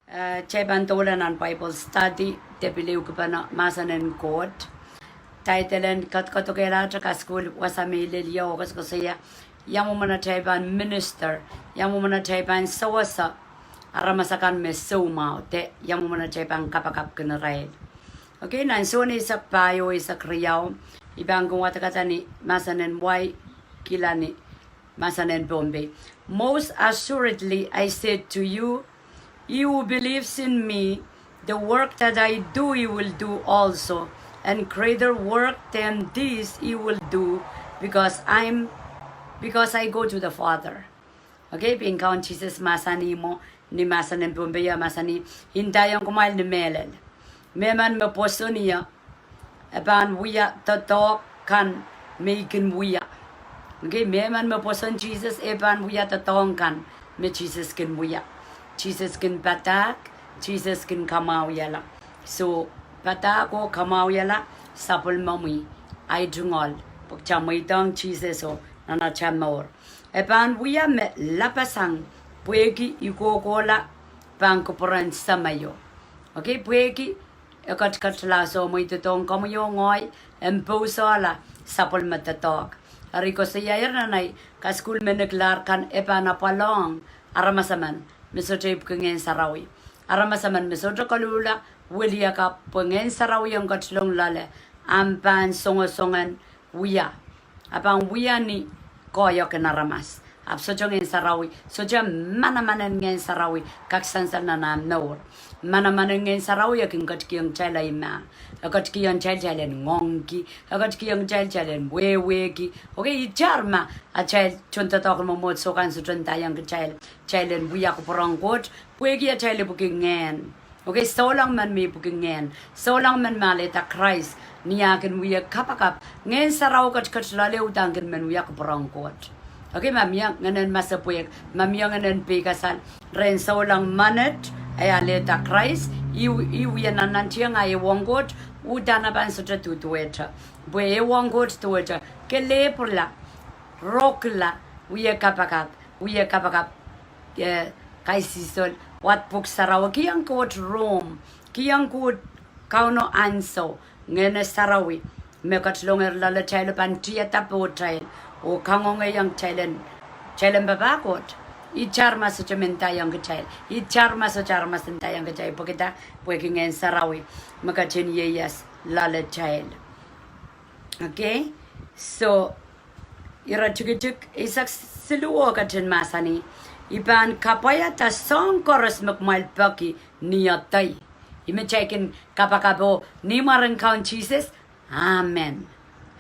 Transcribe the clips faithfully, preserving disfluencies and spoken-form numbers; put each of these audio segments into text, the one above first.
Eh, kitail pahn doula nan Bible study, de pil ehukipene mahsen en Koht. Title en kadkadekehlahte kasukuhl wasa me I lel ie oh koasokoasoia ia mwomwen atail pahn minister, ia mwomwen atail pahn sewese aramas akan me soumwahu, de ia mwomwen atail pahn kapakapkin irail. Okay, nan Sohn eisek pahieu, eisek riau, I pahn kin wadekada ni mahsen en wai, kihla ni mahsen en Pohnpei. Most assuredly I say to you, he who believes in me, the work that I do, he will do also, and greater work than this he will do, because I'm, because I go to the Father. Okay, pein Kaun Sises mahsanih mwo, ni mahsen en Pohnpei e mahsanih, I ndaiong kumwail ni mehlel, mehmen me pwoson ie, e pahn wia doadoahk kan me I kin wia. Okay, mehmen me pwoson Sises e pahn wia doadoahk kan me Sises kin wia. Sises kin padahk, Sises kin kamwahwihala. So, padahk oh kamwahwihala sapwellimomwi, ahi tungoal, pwe kita mweidohng Sises o nan ata mour. E pahn wia me lapasang pwehki I kohkohla pahn kupwuren Semeio. Okay, pwehki e ketiketla, soh, mweidohng komwi oh ngehi, e pwousehla sapwellime doadoahk. Eri koasoiaier nan ahi kasukuhl me nekilahr kan, e pahn apwalong aramas emen me sohte ipwki Ngehn Sarawi. Aramas emen me sohte koluhla weliakapw pwe Ngehn Sarawi en ketilong loale, ahpw pahn songosongen wia, a pahn wia ni koahiek en aramas. Ahpw sohte Ngehn Sarawi, sohte manaman en Ngehn Sarawi kak sansal nan ah mour. Manaman en Ngehn Sarawi e kin ketikihong kitail ahi mah. E ketikihong kitail kitail en ngoangki. E ketikihong kitail kitail en wehwehki. Okay, itar ma atail tohndoadoahk en mwomwohdiso kan sohte ndaiong kitail kitail en wia kupwuren Koht, pwehki atail ipwki ngehn. Okay, souleng men me ipwki ngehn, souleng men me alehda Krais, ni ah kin wia kapakap, Ngehn Sarawi ketiket loale uhdahn kin men wia kupwuren Koht. Okay, ma mie ngehnen masepwehk, ma mie ngehnen peikasal, rehn souleng menet, e alehda Krais, e, e wia nannantiong ah ehuong Koht, uhdahn e pahn sohte duduwehte. Pwe ehuong Koht duwehte, kelehpwla, rokla, wie kapakap, wie kapakap, eh, kaisihsol, wadek Pwuhk Sarawi, kihong Koht room, kihong Koht Kauno ansou, Ngehno Sarawi, me ketilong loalatail oh pahn tiada pohtail, oh kangoangehiong kitail en, kitail en papah Koht. Itar ma sohte me ndaiong kitail, itar ma sohte aramas ndaiong kitail, pwehki dah, pwehki Ngehn Sarawi me ketin ieias loalatail. Okay, so, ire tikitik eisek siluh o ketin mahsanih, I pahn kapwaiada soahng koaros me kumwail peki ni ede. Ih me kitail kin kapakap oh ni mwaren Kaun Sises, amen.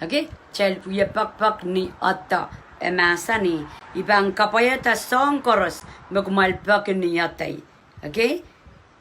Okay, kitail wie pekipek ni ede, e mahsanih, I pahn kapwaiada soahng koaros me kumwail peki ni ede. Okay,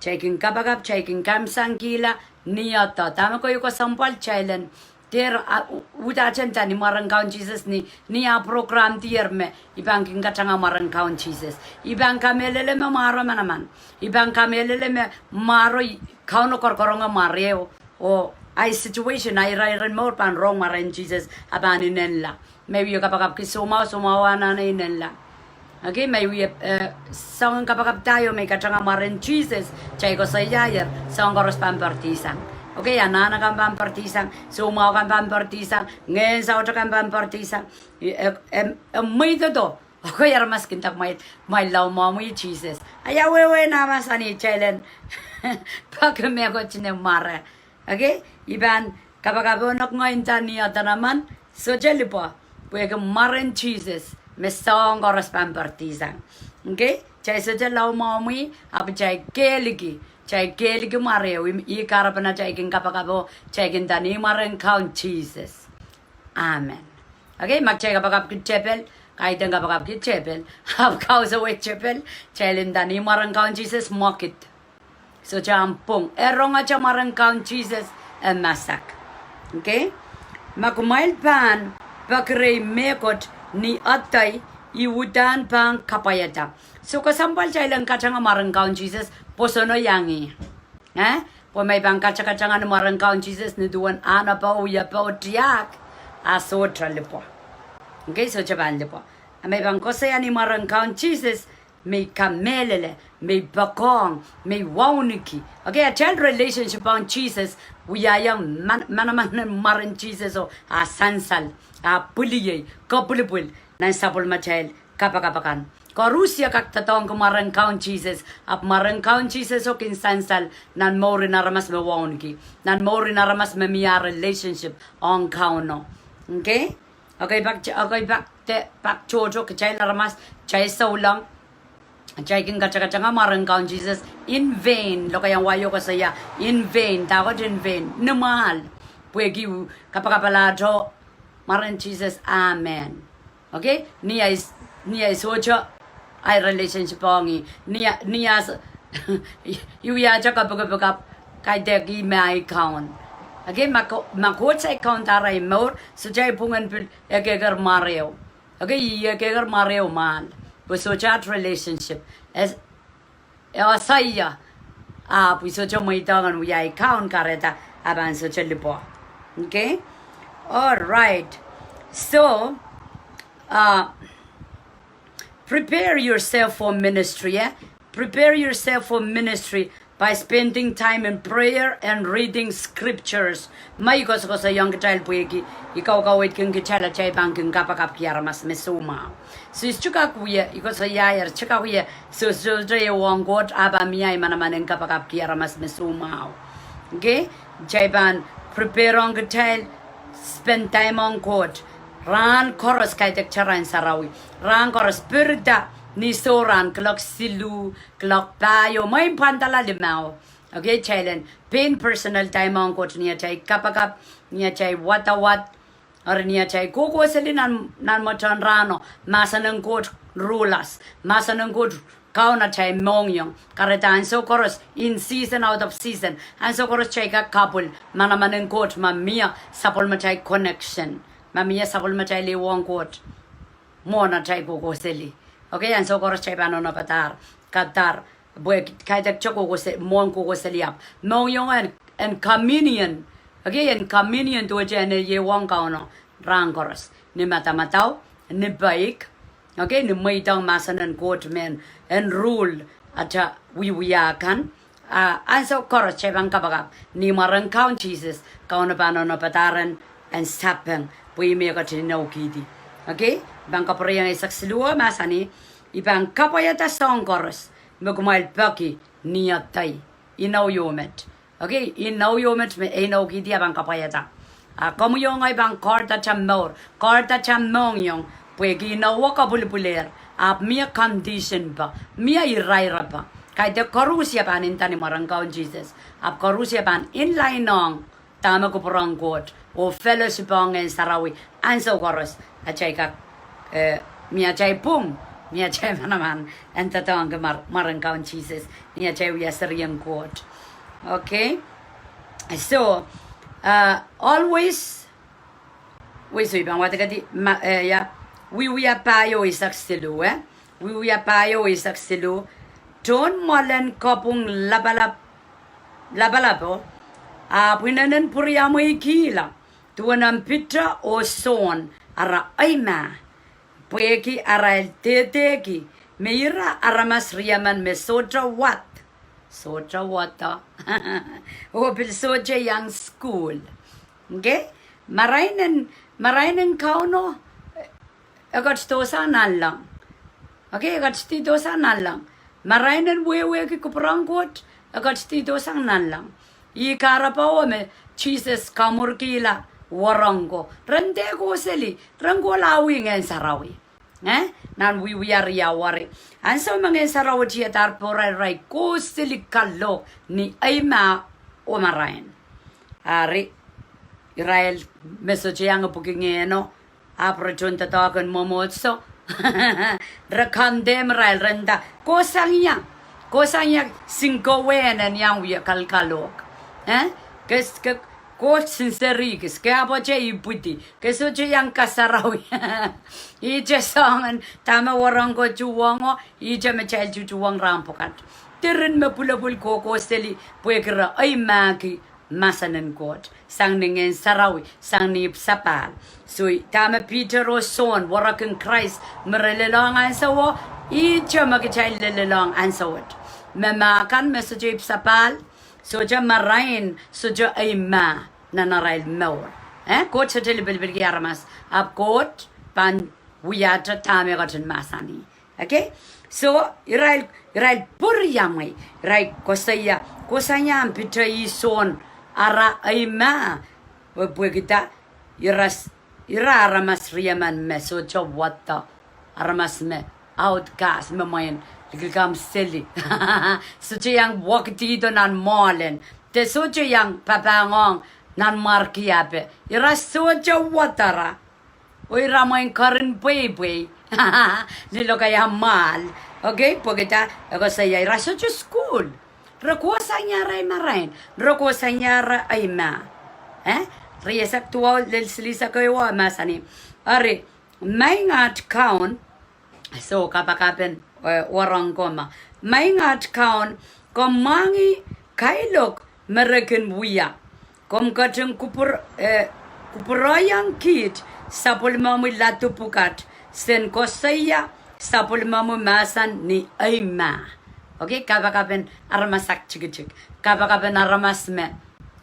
kitail kin kapakap, kitail kin kaimwisekihla ni ede. Dahme koasoia kesempwal kitail en dehr, a, u-, uhdahn nda ni mwaren Kaun Sises ni, ni ah program dier me I pahn kin katanga mwaren Kaun Sises. I pahn kamehlele me mwaro manaman. I pahn kamehlele me mwaro i-, Kauno koaros karonge mware o, oh ahi situation, ahi irair en mour pahn rong mwaren Sises, a pahn inenla. Ma I wie kapakapki soumwahu, soumwahu anahne inenla. Okay, ma I wie, eh, soangen kapakap da o ma I katanga mwaren Sises, kitail koasoiaier, soahng koaros pahn poaridi sang. Okay, anahn akan pahn poaridi sang, soumwahu kan pahn poaridi sang, ngehn saut akan pahn poaridi sang. E, e, e, e mweidohdo. Okay, aramas kin nda kumwail, kumwail laumwaumwih Sises. A ia wehwehn ah mahsanih kitail en peki mehkot me mware. Okay, I pahn kapakap oh nda ngehi nda ni ede emen, sohte lipwe, pwehki mwaren Sises me soahng koaros pahn poaridi sang. Okay, kitail sohte laumwaumwih, ahpw kitail kehliki, kitail kehliki mware o, ih, ih kahrepen atail kin kapakap oh kitail kin nda ni mwaren Kaun Sises. Amen. Okay, ma kitail kapakapki tepel, kaidehn kapakapki tepel, ahpw kausawei tepel, kitail nda ni mwaren Kaun Sises mwekid. Sohte ahmw pwung. E rongete mwaren Kaun Sises, e masak. Okay? Ma kumwail pahn pekirei mehkot ni ede, I uhdahn pahn kapwaiada. So kesempwal kitail en katanga mwaren Kaun Sises, pwosono iang ih. Eh? Pwe ma I pahn katakatanga ni mwaren Kaun Sises ni duwen ahnepe, wiepe, tiahk, a sohte lipwe. Okay, sohte pahn lipwe. A ma I pahn koasoia ni mwaren Kaun Sises, me I kamehlele, me I poakohng, me I wauneki. Okay, atail relationship ong Sises wiahiong man-, manaman en mwaren Sises o a sansal, a pwiliei, kopwilipwil nan sapwellimatail kapakap akan. Koaros kak doadoahngki mwaren Kaun Sises, ahpw mwaren Kaun Sises o kin sansal nan mourin aramas me wauneki, nan mourin aramas me mie relationship ong Kauno. Okay? Okay, pak, okay, pak, de, pak tohto kitail aramas, kitail souleng, kitail kin katakatanga mwaren Kaun Sises in vain, lokaiahn wai o koasoia, in vain, dahkot in vain, ni mwahl, pwehki kapakapalahte mwaren Sises, amen. Okay? Ni ahi, ni ahi sohte ahi relationship ong ih, ni a, ni a s-, I wiahte kapikipik ahpw kaidehk ih me ahi Kaun. Okay, ma Ko-, ma Koht saik kaunda arail mour, sohte ahi pwungen pil ekeker mware o. Okay, ih ekeker mware o mwahl. Pwe sohte aht relationship. Es, e osaia, ahpw I sohte mweidohng en wia ahi Kaun kahrehda, a pahn sohte lipwa. Okay? All right. So, uh, prepare yourself for ministry, eh? Prepare yourself for ministry by spending time in prayer and reading scriptures. Ma I koasokoasoiong kitail pwehki I kaukaweidki kitail atail pahn kin kapakapki aramas me soumwahu. So I sohte kak wia, I koasoiaier, I sohte kak wia, so, sohte ehu ong Koht, a pahn mie ahi manaman en kapakapki aramas me soumwahu. Okay? Kitail pahn prepare ong kitail, spend time ong Koht. Rahn koaros kaidehkte rahn sarawi. Rahn koaros pirida ni sohrahn kuloak siluh, kuloak pahieu, mwein pwandala limau. Okay, kitail en pein personal time ong Koht ni atail kapakap, ni atail wadawad, eri ni atail kohkohseli nan, nan mwohn rahno, mahsen en Koht rule us, mahsen en Koht kaun atail mohngiong, kahrehda ansou koaros, in season, out of season, ansou koaros kitail kak kapwil manaman en Koht ma mie sapwellimatail connection, ma mie sapwellimatail ehu ong Koht mwohn atail kohkohseli. Okay, ansou koaros kitail pahn onopadahr, kadahr, pwe kaidehkte kohkohse-, mwohn kohkohseli ahpw mohngiong en, en communion. Okay, en communion duwehte en ehu ong Kauno rahn koaros. Ni madamadau, ni peik, okay, ni mweidohng mahsen en Koht men, en rule atail wiewia kan. A ansou koaros kitail pahn kapakap ni mwaren Kaun Sises, Kauno pahn onopadahr en sapeng, pwe ih me ketin inoukihdi. Okay, I pahn kapwurehiong eisek siluh, mahsanih, I pahn kapwaiada soahng koaros me kumwail peki ni adei. Inou ieu met. Okay, inou ieu met me e inoukihdi, I pahn kapwaiada. A komwi oh ngehi pahn car atail mour, car atail mohngiong, pwehki inowo kapwilipwilehr, ahpw mie condition pa, mie irair pa. Kaidehk koaros I pahn inda ni mwaren Kaun Sises, ahpw koaros I pahn inline ong dahme kupwur en Koht, oh fellowship ong Ngehn Sarawi, ansou koaros, atail kak, eh, mie atail pwung, mie atail manaman, en doadoahngki mwar-, mwaren Kaun Sises, ni atail wia serien Koht. Okay? So, uh, always, wei, so I pahn wadekedi, ma-, eh, ia, Wiewia pahieu eisek siluh, eh? Wiewia pahieu eisek siluh, tohn mwoalen kopwung lapalap lapalapo, ahpw inenen pwuriamweikihla, duwen ahmw Piter oh Sohn ara eimah, pwehki arail dehdehki me ira aramas riemen me sohte wad, sohte wada, oh pil sohte iang sukuhl. Okay? Marain en, marain en Kauno, e ketido sang nanleng. Okay, e ketido, tido sang nanleng. Marain en wehwehki kupwur en Koht, e ketido, tido sang nanleng. Ih kahrepe me Sises kamwurkihla wahnpoaron ko. Ren dehr kohseli, ren kohla wia Ngehn Sarawi. Eh? Nan Wiewia riau wari. Ansou me Ngehn Sarawi tiadahr pohrail, irail kohseli kalohk ni eimah oh marain. Ari, irail me sohte iang ipwiki Ngehno, ahpw re tohn doadoahk en mwomwohdiso. Re condemn irail, re nda, kohsang ia, kohsang ia, singkawehn en iang wia kalkalohk. Eh? Ke, ke, Koht sinseri kis, ke ahpwete ipwidi, ke sohte iang kasarawi. Ihte soangen dahme wahnpoaron ko tuhwong o, ihte me kitail tuhtuhwong rahn pwukat. Diren me pwulopwul kohkohseli, pwehki re eimahki mahsen en Koht, sang ni Ngehn Sarawi, sang ni ipwsapahl. So, dahme Piter oh Sohn, werek en Krais, me re lelohng ahnsowo, ihte me kitail lelelohng ahnsowo. Me mah kan me sohte ipwsapahl, sohte marain, sohte eimah nan arail mour. Eh, Koht sohte lipilipilki aramas, ahpw Koht pahn wiahte dahme e ketin mahsanih. Okay? So, irail, irail pwuriamwei, irail koasoia, kosonnyahr Piter oh Sohn ara eimah, pwe, pwehki dah, ira s-, ira aramas riemen me sohte wada, aramas me outcast, me mwein likilikam seli. Sohte iang wekidikdo nan mwoalen, de sohte iang papahngohng nan mwarkiape. Ira sohte wadara. Oh ira mwein kerin pweipwei. Ni lokaia mwahl. Okay, pwehki dah, e koasoia, ira sohte sukuhl. Re kohsang ia arail marain, re kohsang ia ara eimah. Eh? Rieisek duwau lel silihsek ehu e mahsanih, eri, Maing at Kaun, so kapakapen, eh, wereng ko ma. Maing at Kaun, komw mwahngih kailok me re kin wia. Komw ketin kupwur-, eh, kupwurohiong kiht sapwellimomwi ladu pwukat, sen koasoia sapwellimomwi mahsen ni eimah. Okay, kapakapen aramas aktikitik. Kapakapen aramas me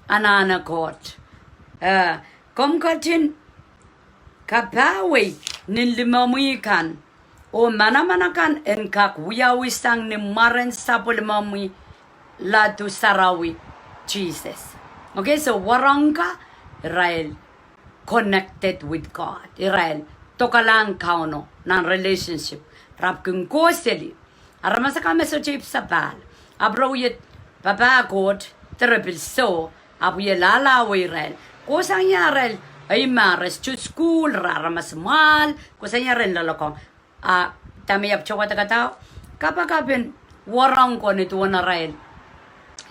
anahne Koht. Eh, komw ketin kapahwei nin limomwi kan, oh manaman akan en kak wiawi sang ni mwaren sapwellimomwi ladu sarawi Sises. Okay, so wereng ka irail connected with God. Irail dokalahng Kauno nan relationship. Re ahpw kin kohseli. Aramas akan me sohte ipwsapahl, ahpw re wia papah Koht, de re pil soh, ahpw wia lahlahwe irail. Kohsang ia arail eimah, re sohte sukuhl, re aramas mwahl, kohsang ia arail loalokong. A dahme I ahpw towehda, kapakapen wereng ko ni duwen arail.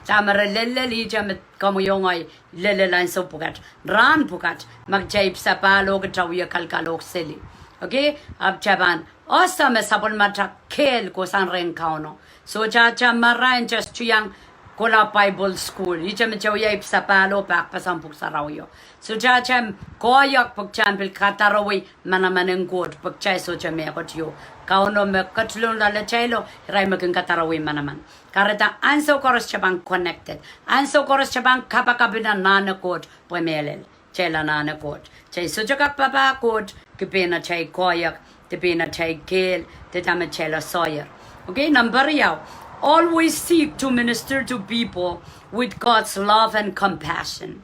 Dahme re lellel, ihte me komw oh ngehi lellel ansou pwukat, rahn pwukat, ma kitail ipwsapahl oh kitail wia kalkalohk seli. Okay, ahpw kitail pahn ese me sapwellimatail kehl kohsang rehn Kauno. Sohte atail marain just tu iang kohla Bible school. Ihte me kitail wia ipwsapahl oh pahkpeseng Pwuhk Sarawio. Sohte atail koahiek pwe kitail pil kadarowei manaman en Koht, pwe kitail sohte mehkot ieu. Kauno me ketilong loalatailo, irail me kin kadarowei manaman. Kahrehda ansou koaros kitail pahn connected. Ansou koaros kitail pahn kapakapin anahne Koht, pwe mehlel kitail anahne Koht. Kitail sohte kak papah Koht ki pein atail koahiek, de pein atail kehl, de dahme kitail koasoia. Okay, number riau. Always seek to minister to people with God's love and compassion.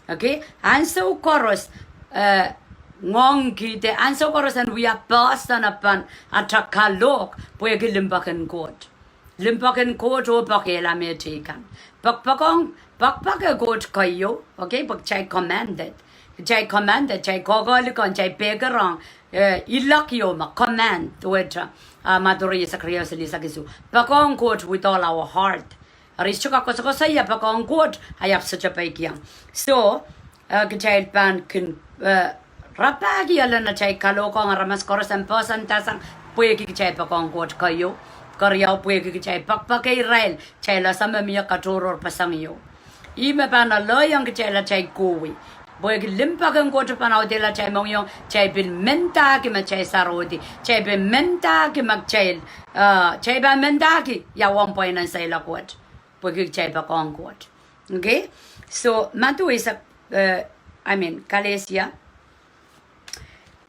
Okay, ansou koaros, eh, ngoangki, de ansou koaros en wia poahsoan apan atail kalohk, pwehki limpoak en Koht. Limpoak en Koht oh poakehla mehteikan. Poakpoakohng, poakpoake Koht keieu, okay, pwe kitail commanded. Kitail commanded, kitail koakoahli kan, kitail pehkerong, eh, ilok ieu me command, duwehte, ah, Madiu rieisek riau, silihsek isuh. Poakohng Koht with all our heart. Eri sohte kak koasokoasoia poakohng Koht, a I ahpw sohte peikiong. So, eh, kitail pahn kin, eh, rapahki elen atail kalohkohng aramas koaros en poahsoandasang, pwehki kitail poakohng Koht keieu. Keriau, pwehki kitail poakpoake irail, kitail ese me mie katohrohrpeseng ieu. Ih me pahn lelohng kitail atail kohwei. Pwehki limpoak en Koht pahn audehla atail mohngiong, kitail pil mendahki me kitail sarohdi, kitail pil mendahki me kitail, eh, kitail pahn mendahki ia wahn pwain en seiloak wet. Pwehki kitail poakohng Koht. Okay? So, Madiu eisek, eh, I mean, Kalesia.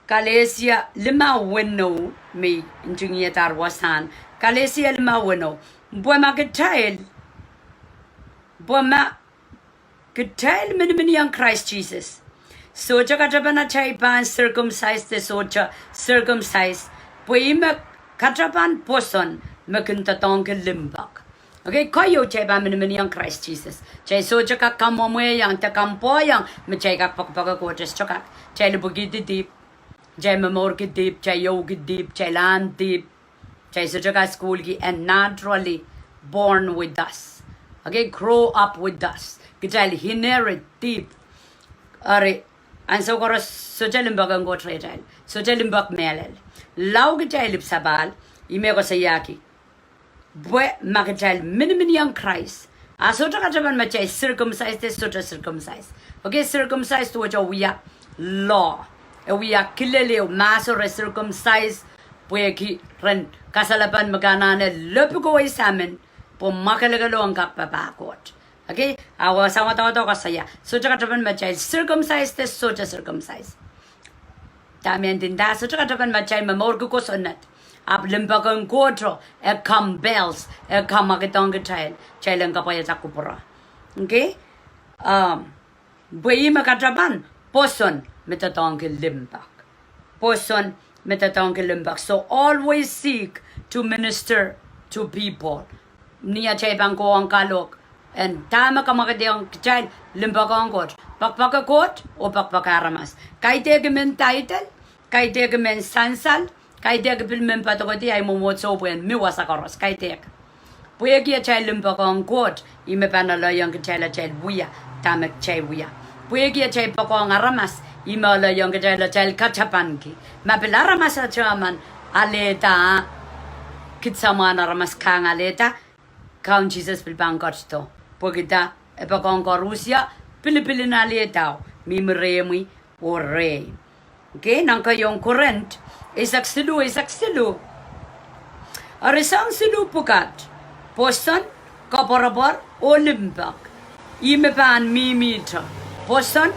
Kalesia limau weneu, me I ntingihada wasahn. Kalesia limau weneu. Pwe ma kitail, pwe ma kitail miniminiong Krais Sises, sohte katapan atail pahn circumcise de sohte circumcise, pwe ih me katapan pwoson me kin doadoahngki limpoak. Okay, keieu kitail pahn miniminiong Krais Sises. Kitail sohte kak kamwomwehiong de kampwohiong me kitail kak poakpoake Koht, sohte kak. Kitail ipwikihdi dihp, kitail momourki dihp, kitail iohki dihp, kitail ahn dihp. Kitail sohte kak sukuhlki, and naturally born with us. Okay, grow up with us. Kitail inherit dihp. Eri, ansou koaros sohte limpoak en Koht rehtail. Sohte limpoak mehlel. Lao kitail ipwsapahl, ih me koasoiahki. Pwe ma kitail miniminiong Krais, A sohte katapan me kitail circumcise de sohte circumcise. Okay, circumcise duwehte wia law. E wia kilel ehu mahso re circumcise pwehki ren kasalepen me ke anahne lepin kohwei samin, pwe mwakelekel en kak papah Koht. Okay, a wasa wadawad koasoia. Sohte katapan me kitail circumcise de sohte circumcise. Dahme e ndinda, sohte katapan me kitail momourki kosonned. Ahpw limpoak en Koht o, e compels, e kamwakidohng kitail, kitail en kapwaiada kupwure. Okay? Um, pwe ih me katapan, pwoson me doadoahngki limpoak. Pwoson me doadoahngki limpoak. So always seek to minister to people. Ni atail pahn kohwong kalohk, en dahme kamwakidohng kitail, limpoak ong Koht. Poakepoake Koht oh poakepoake aramas. Kaidehk mehn title, kaidehk mehn sansal, kaidehk pil mehn padokedi ahi mwomwohdiso pwehn mi wasa koaros, kaidehk. Pwehki atail limpoak ong Koht, ih me pahn alehiong kitail atail wia dahme kitail wia. Pwehki atail poakohng aramas, ih me alehiong kitail atail katapanki. Ma pil aramas atail emen alehda, kid samwa en aramas kahng alehda, Kaun Sises pil pahn ketido. Pwehki e poakohng koarusie, pilipil en alehdao, mihmi rehmwi oh rehi. Okay, nan keieun Korint, eisek siluh, eisek siluh. Eri soang siluh pwukat, pwoson, koapworopwor, oh limpoak. Ih me pahn mihmihte, pwoson,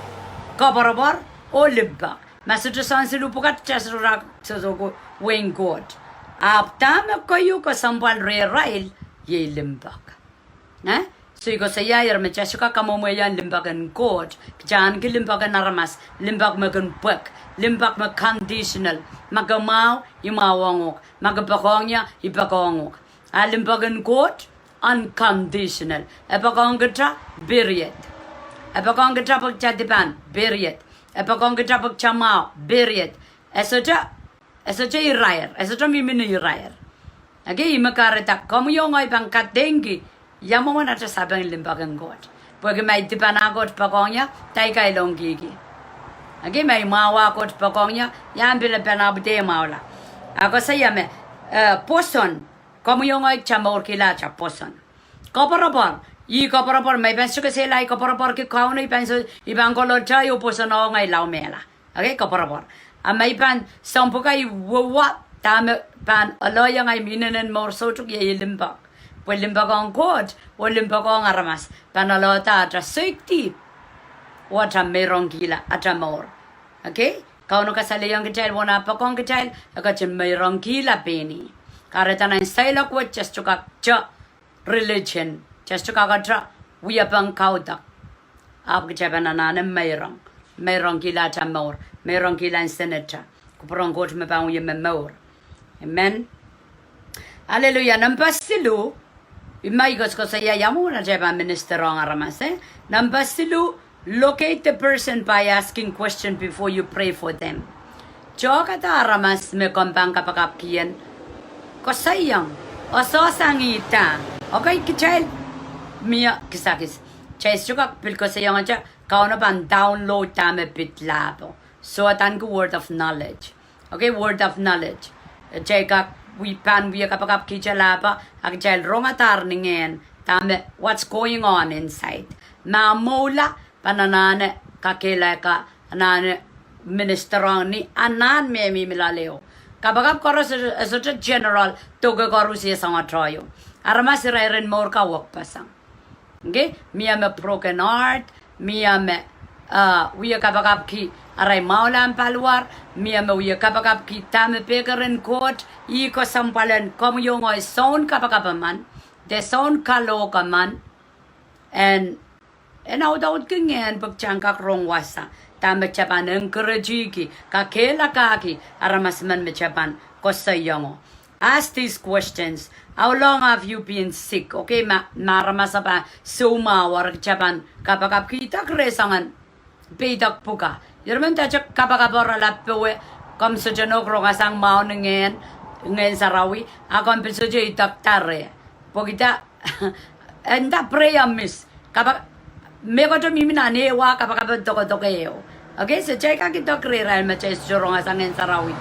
koapworopwor, oh limpoak. Ma sohte soang siluh pwukat, kitail sohte sohte wehin Koht. Ahpw dahme keieu kesempwal rehrail, iei limpoak. Eh? So I koasoiaier me kitail sohte kak kamwomwehiong limpoak en Koht, kitail ahneki limpoak en aramas, limpoak me kin pwek, limpoak me conditional, ma ke mwahu, I mwahuwong uhk, ma ke poakohng ie, I poakohng uhk. A limpoak en Koht, unconditional. E poakohng kitail, period. E poakohng kitail pwe kitail dipan, period. E poakohng kitail pwe kitail mwahu, period. E sohte, e sohte irair, e sohte mihmi ni irair. Okay, ih me kahrehda komwi oh ngehi pahn kadeingki, ia mwomwen atail sapeng limpoak en Koht. Pwehki ma I dipan ah Koht poakohng ie, dahme I kailongkihki? Okay, ma I mwahu ah Koht poakohng ie, ia pil pahn ahpw dehr mwahula? A koasoia me, eh, pwoson, komwi oh ngehi kitail mourkihla atail pwoson. Koapworopwor, ih koapworopwor, ma I pahn sohte kesehla ahi koapworopworki Kauno, I pahn soh, I pahn kohla atail oh pwoson oh ngehi lao mehla. Okay, koapworopwor. A ma I pahn soang pwukat I wehwe, dahme pahn alehiong ahi inenen mour soutuk? Iei limpoak. Pwe limpoak ong Koht oh limpoak ong aramas pahn alehda atail soik dihp oh atail meirongkihla atail mour. Okay, Kauno kasalehiong kitail, uwen ah poakohng kitail, e ketin meirongkihla pein ih. Kahrehda nan seiloak wet kitail sohte kak te religion, kitail sohte kak te wiepen kaudok. Ahpw kitail pahn anahne meirong, meirongkihla atail mour, meirongkihla nsenatail. Kupwuren Koht me pahn wia me mour. Amen. Aleluia. Nempe siluh, ih me I koasokoasoia ia mwomwen atail pahn minister ong aramas, eh? Nempe siluh, locate the person by asking question before you pray for them. Tohkada aramas me komw pahn kapakapki en, koasoiong, oasoasoangi da. Okay, kitail, mie kisakis. Kitail sohte kak pil koasoiong atail, Kauno pahn download dahme pid lahpo. So adaneki word of knowledge. Okay, word of knowledge. Kitail kak wie, pahn wie kapakapkihte lahpo, a kitail rongadahr ni ngehn, dahme, what's going on inside. Ma mwahula, pahn anahne kakehlaka, anahne minister ong ni anahn me mihmi loale. Kapakap koaros e sohte general, doke koaros ie sang atail ehu. Aramas irair en mour ka wekpeseng. Okay, mie me broken heart, mie me, uh, wie kapakapki arail mwahula en paliwar, mie me wie kapakapki dahme peiker en Koht, ih kesempwal en komwi oh ngehi soun kapakap emen, de soun kalohk emen, en, en audaudki ngehn pwe kitail en kak rong wasa, dahme kitail pahn encourageki, kakehlakahki aramas emen me kitail pahn koasoiong. Ask these questions. How long have you been sick? Okay, ma, ma aramas pahn soumwahu, eri kitail pahn kapakapki, idek reh soangen peidek pwukat. Irair men de kitail kapakap oh re lap powe, komw sohte nohk rongasang mwahu ni ngehn, Ngehn Sarawi, a komw pil sohte idek da reh. Pwehki da, e nda prayer miss. Kapa, mehkot mihmi nan ehu a kapakap dokedoke ehu. Okay, so kitail kak idek rehrail me kitail sohte rongasang Ngehn Sarawi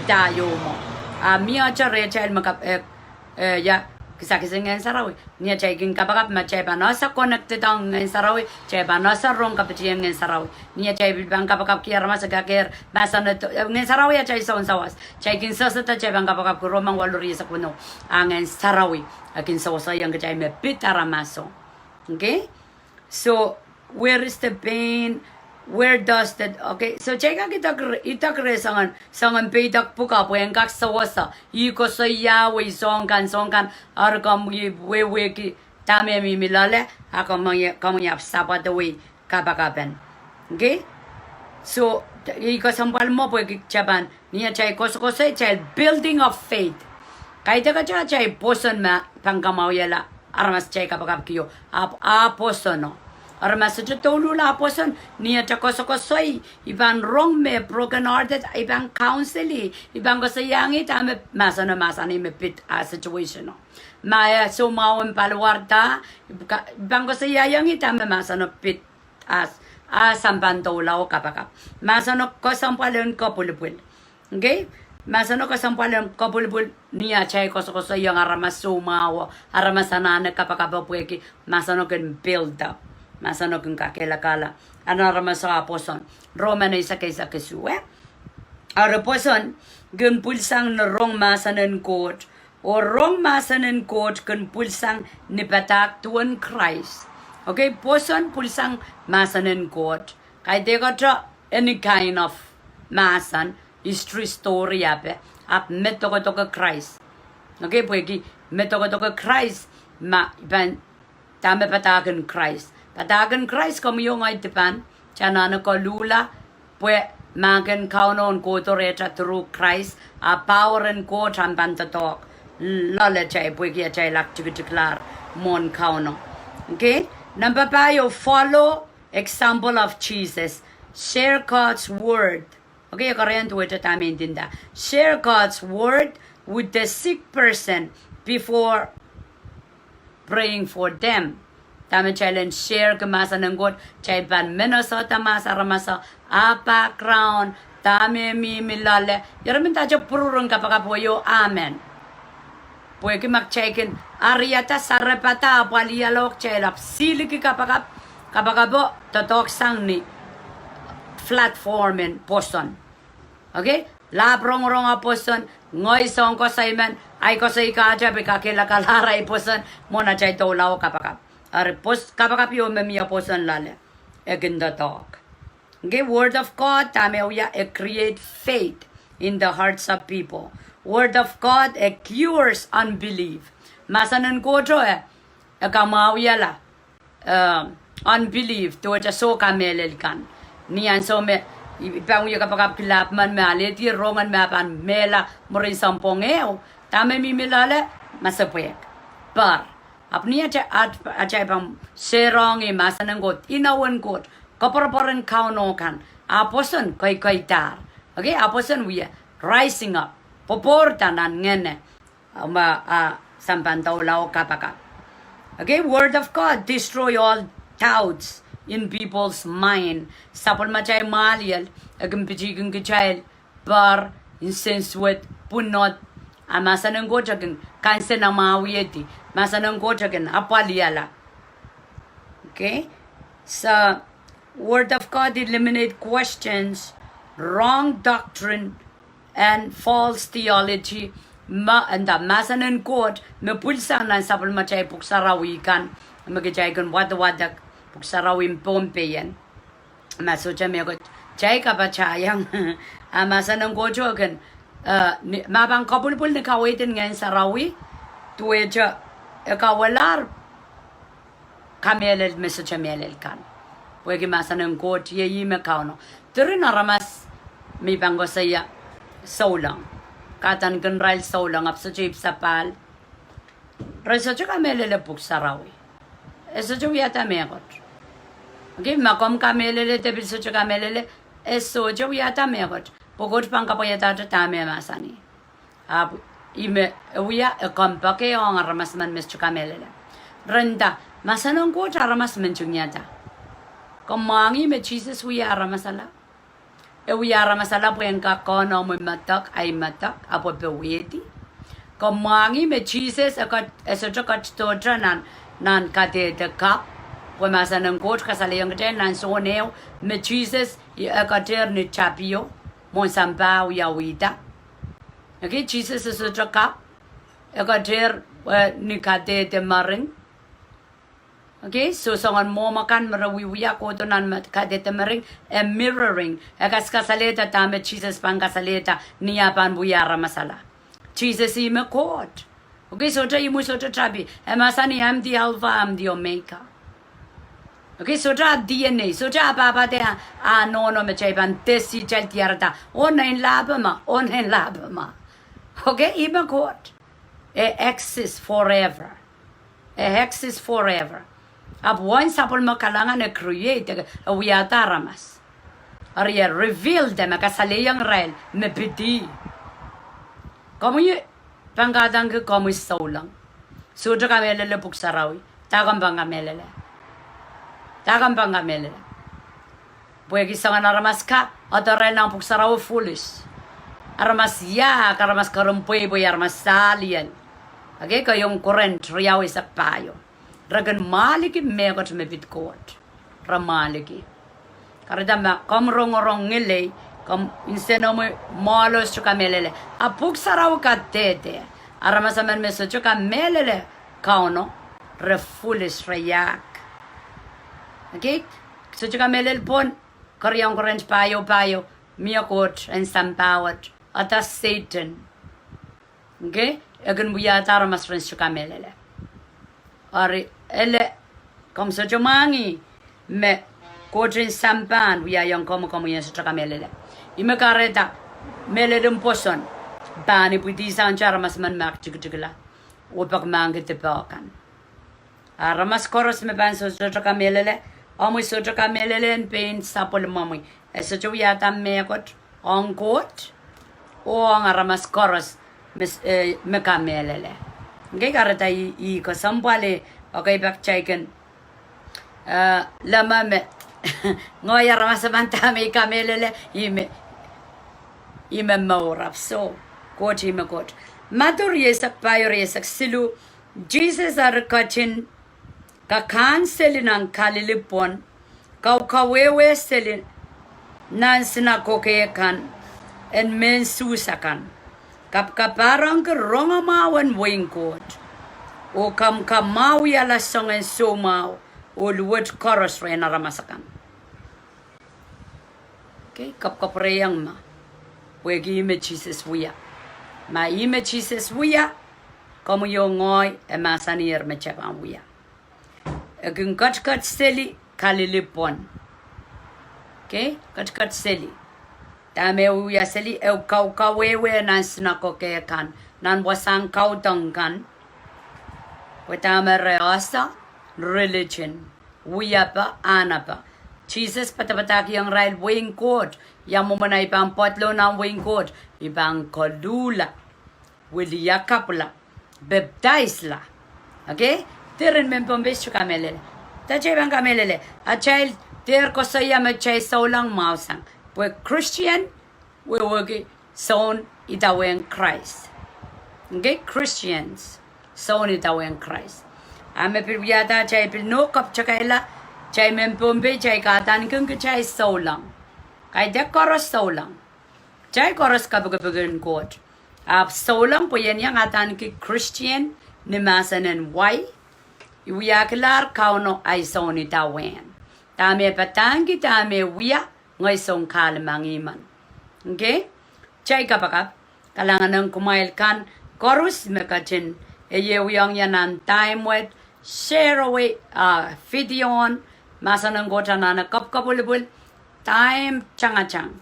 da ieu mwo. A mie atail rehtail me kap, eh, eh, ia, kisakis en Ngehn Sarawi. Ni atail kin kapakap me atail pahn ese connected ong Ngehn Sarawi, atail pahn ese rong kapitihen Ngehn Sarawi. Ni atail pil pahn kapakapki aramas, e kakehr mahsen, eh, Ngehn Sarawi atail sounsawas. Atail kin sehse de atail pahn kapakapki Rom waluh rieisek weneu. A Ngehn Sarawi e kin seweseiong kitail me pid aramaso. Okay? So, where is the pain? Where does the, okay, so kitail kak idek, idek reh soangen, soangen peidek pwukoa pwe en kak sewese. Ih koasoia wei soahng kan, soahng kan, eri komw wehwehki dahme mihmi loale, a komw, komw ahpw sapwada wei kapakapen. Okay? So, ih kesempwal mwo pwehki Japan, ni atail koasokoasoi, atail building of faith. Kaidehkte atail pwoson me pahn kamwahwihala aramas atail kapakapkio, ahpw a pwosono. Aramas sohte douluhl a pwoson, ni atail koasokoasoi, I pahn rong me broken hearted, I pahn counsel ih, I pahn koasoiahngih dahme mahseno mahsanih me pid a situationo. Ma e soumwahu en paliwarada, I pahn koasoiahngih dahme mahseno pid a, a sampah en doula oh kapakap. Mahseno kesempwal en kepwilipwil. Okay? Mahseno kesempwal en kepwilipwil ni atail koasokoasoiong aramas soumwahuo, aramas anahne kapakapo pwehki mahseno kin build up. Mahseno kin kakehlakahla. A nan aramaso a pwoson. Rom eisek eisek isuh, eh? Eri pwoson kin pwilsang ni rong mahsen en Koht. Oh rong mahsen en Koht kin pwilsang ni padahk duwen Krais. Okay, pwoson pwilsang mahsen en Koht. Kaidehkte any kind of mahsen, history story ape, ahpw me dokedoke Krais. Okay, pwehki me dokedoke Krais, ma I pahn dahme padahk en Krais. Padahk en Krais komwi oh ngehi dipan, kitail anahne koluhla, pwe mahk en Kauno en kohdo rehtail through Krais, a power en Koht ahpw pahn doadoahk loalatail pwehki atail aktikitik lahr mwohn Kauno. Okay? Number five, you follow example of Jesus. Share God's word. Okay, e kerehn duwehte dahme I ndinda. Share God's word with the sick person before praying for them. Dahme kitail en shareki mahsen en Koht, kitail pahn men esehda mahs aramaso, a background, dahme mihmi loale, eri mendahte pwurpwuren kapakap wei oh amen. Pwehki ma kitail kin ariada sarepada apwaliala oh kitail ahpw sihliki kapakap, kapakapo doadoahk sang ni platform en pwoson. Okay? Lahp rongorong a pwoson, ngehi soang koasoi men, ahi koasoi kahte pwe kakehlakahla ahi pwoson, mwohn atail doula oh kapakap. Eri pwos-, kapakap ieu me mie pwoson loale, e kin doadoahk. Okay, word of God, dahme wia, e create faith in the hearts of people. Word of God, e cures unbelief. Mahsen en Kohto e, e kamwahwihala eh, unbelief, duwehte sohte kamehlel kan. Ni ansou me I pahn wie kapakapki lahp men me alehdi rongen me a pahn mehla mwurin sounpwong ehu, dahme mihmi loale, masepwehk, par. Ahpw ni atail, at-, atail pahn shareong mahsen en Koht, inowen Koht, koapworopwor en Kauno kan, a pwoson koikoidahr. Okay, a pwoson wia rising up, pwopwourda nan ngehne. Ma a sampah en doula oh kapakap. Okay, word of God destroy all doubts in people's mind. Sapwellimatail mwahliel e kin pitihkin kitail par, nsensuwed, pwunod. A mahsen en Koht e kin kansenamwahwiedi. Mahsen en Koht e kin apwaliala. Okay, so word of God eliminate questions, wrong doctrine, and false theology. Ma, nda mahsen en Koht me pwilsang nan sapwellimatail pwuhk sarawi kan, me kitail kin wadawadek pwuhk sarawi en Pohnpei en. Ma sohte mehkot kitail kapatahiong, a mahsen en Koht e kin, eh, ni, ma pahn kapwilipwil ni kaweid en Ngehn Sarawi, duwehte e kawelahr kamehlel me sohte mehlel kan. Pwehki mahsen en Koht iei ih me Kauno. Diren aramas me I pahn koasoia souleng. Kadaneki irail souleng, ahpw sohte ipwsapahl. Re sohte kamehlele pwuhk sarawi. E sohte wiahda mehkot. Okay, ma komw kamehlele de pil sohte kamehlele, e sohte wiahda mehkot. Pwe Koht pahn kapwaiadahte dahme e mahsanih. Ahpw ih me e wia, e kompoakehiong aramas men me sohte kamehlele. Re nda, mahsen en Koht aramas men tungoada. Komw mwahngih me Sises wia aramasala. E wia aramasala pwe en kak kohnomwi medek, ahi medek, ahpw e powehdi. Ke mwahngih me Sises e ket-, e sohte ketidohte nan, nan kadehde kapw. Pwe mahsen en Koht kasalehiong kitail nan Sohn ehu me Sises e ketehr ni tapio, mwohn sampah wiawihda. Okay, Sises e sohte kapw, e ketehr, eh, ni kadehde mering. Okay, so soangen mwomw akan me re wiewia kohdo nan me-, kadehde mering, e mirroring, e kaskasalehiong dahme Sises pahn kasalehda ni ah pahn wia aramasala. Sises ih me Koht. Okay, sohte imwi, sohte tapi. E mahsanih, I am the Alpha, I am the Omega. Okay, sohte ah D N A, sohte ah pahpahte ah, ah nohno me kitail pahn dehsih, kitail diarada, oh nein lahpo ma, oh nein lahpo ma. Okay, ih me Koht. E exist forever. E exist forever. Ahpw wen sapwellime kalahngan e create, e wiahda aramas. Eri e reveal them, e kasalehiong irail me pid ih. Komwi pahn kahdaneki komwi souleng. Sohte kamehlele Pwuhk Sarawi. Dah komw pahn kamehlele? Dah komw pahn kamehlele? Pwehki soangen aramas ka, odorail nan Pwuhk Sarawi foolish. Aramas iahk, aramas kerempweipwei, aramas saliel. Okay, keieun Korint riau eisek pahieu. Re kin mwaliki mehkot me pid Koht. Re mwaliki. Kahrehda ma komw rongorong ngilei, komw nsenohmwi mwoalos sohte kamehlele. A Pwuhk Sarawi kadehde. Aramas emen me sohte kamehlele Kauno, re foolish, re iahk. Okay? Sohte kamehlele pwon, keieun Korint pahieu pahieu, mie koht en sampah wet, ata Sehdan. Okay? E kin wiahda aramas ren sohte kamehlele. Eri, ele, komw sohte mwahngih me Koht en sampah wiahiong komwi, komwi en sohte kamehlele. Ih me kahrehda, mehlel en pwoson, pahn ipwidi soangen aramas emen me aktikitikla, oh peki mahkpen dipe kan. Aramas koaros me pahn sohte kamehlele, omwi sohte kamehlele en pein sapwellimomwi. E sohte wiahda mehkot ong Koht, oh ong aramas koaros me s-, eh, me kamehlele. Okay, kahrehda ih, ih kesempwal, okay, pak kitail kin, eh, leme me, ngehi aramas emen dahme I kamehlele, ih me, ih me mour ahpw soh, Koht ih me Koht. Madiu rieisek pahieu, rieisek siluh, Sises eri ketin kakahn seli nan Kalili pwon, kaukawehwe seli nan sinakoke kan en mehn Suhs akan, kapkapahrengki rongamwahu en wehin Koht, oh kamwakamwahuiala soangen soumwahu oh luwet koaros rehn aramas akan. Okay, kapwkapwurehiong ma, pwehki ih me Sises wia. Ma ih me Sises wia, komwi oh ngehi, e mahsaniher me kitail pahn wia. E kin ketiket seli Kalili pwon. Okay, ketiket seli. Dahme e wia seli? E kaukawehwe nan sinakoke kan, nan wasahn kaudok kan. Pwe dahme re ese? Religion. Wiepe, ahnepe. Sises padapadahkihong irail wehin Koht. Ia mwomwen ahi pahn pedolong nan wehin Koht? I pahn koluhla, wiliakapwala, pepdaisla. Okay? Diren mehn Pohnpei sohte kamehlele. Dah kitail pahn kamehlele? Atail dehr koasoia me kitail souleng, mwahu sang. Pwe Christian, wehwehki soun idawehn Krais. Okay, Christians, soun idawehn Krais. A me pil wiahda atail pil nohk kapw takaila, kitail mehn Pohnpei, kitail kahdaneki kitail souleng. Kaidehk koaros souleng. Kitail koaros kapikipik en Koht. Ahpw souleng pwe I en iang adaneki Christian ni mahsen en wai. I wiahkilahr Kauno ahi soun idawehn. Dahme e padahngki, dahme e wia, ngehi soun kahlemeng ih men. Okay? Kitail kapakap, kalahngan ong kumwail kan koaros me ketin, eh, iang wia nan time wet, share wei, ah, video en mahsen en Koht anahne kapwkapwilipwil, time tangatang.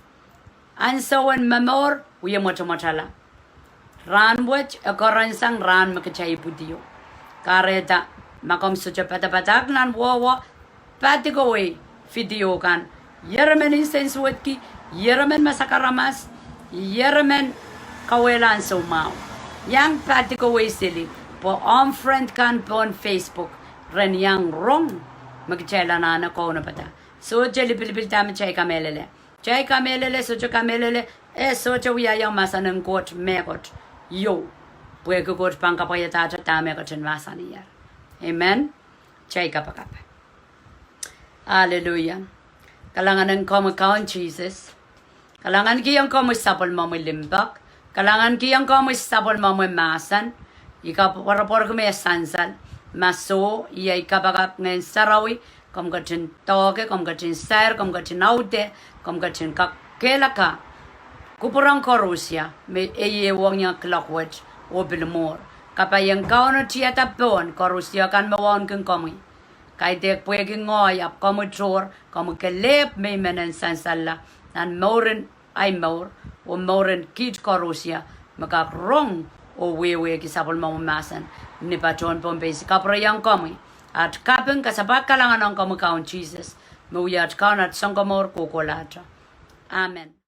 Ansou en momour wie mwotomwotala. Rahnwet e kerensang rahn me kitail ipwidio. Kahrehda, ma komw sohte padapadahk nan wehwe, padikawei video kan. Ieremen nsensuwedki, ieremen masak aramas, ieremen kauwehla ansou mwahu. Iang padikawei seli, pwe omw friend kan pohn Facebook ren iang rong me kitail anahne kaunopada. Sohte lipilipil dahme kitail kamehlele. Kitail kamehlele, sohte kamehlele, e sohte wiahiong mahsen en Koht mehkot. Iou. Pwehki Koht pahn kapwaiadahte dahme e ketin mahsanier. Amen. Kitail kapakap. Aleluia. Kalahngan en komwi Kaun Sises. Kalahngankihong komwi sapwellimomwi limpoak. Kalahngankihong komwi sapwellimomwi mahsen. I kapwarapwarki me sansal. Ma soh, iei kapakap Ngehn Sarawi, komw ketin doahke, komw ketin sair, komw ketin aude, komw ketin kakehlaka kupwuren koarusie me ieiang kuloak wet oh pil mwuhr. Kapaiong Kauno tiada pohn koarusie kan me wauneki komwi. Kaidehk pwehki ngehi ahpw komwi tohr, komwi kelehpw me I men en sansalla nan mouren ahi mour, oh mouren kiht koarusie me kak rong oh wehwehki sapwellimomwi mahsen ni patohwen Pohnpei. I kapwureiong komwi. At kaping, kasapahl, kalahngan ong komwi Kaun Sises, me wia at Kaun, at Sounkomour kohkohlahte. Amen.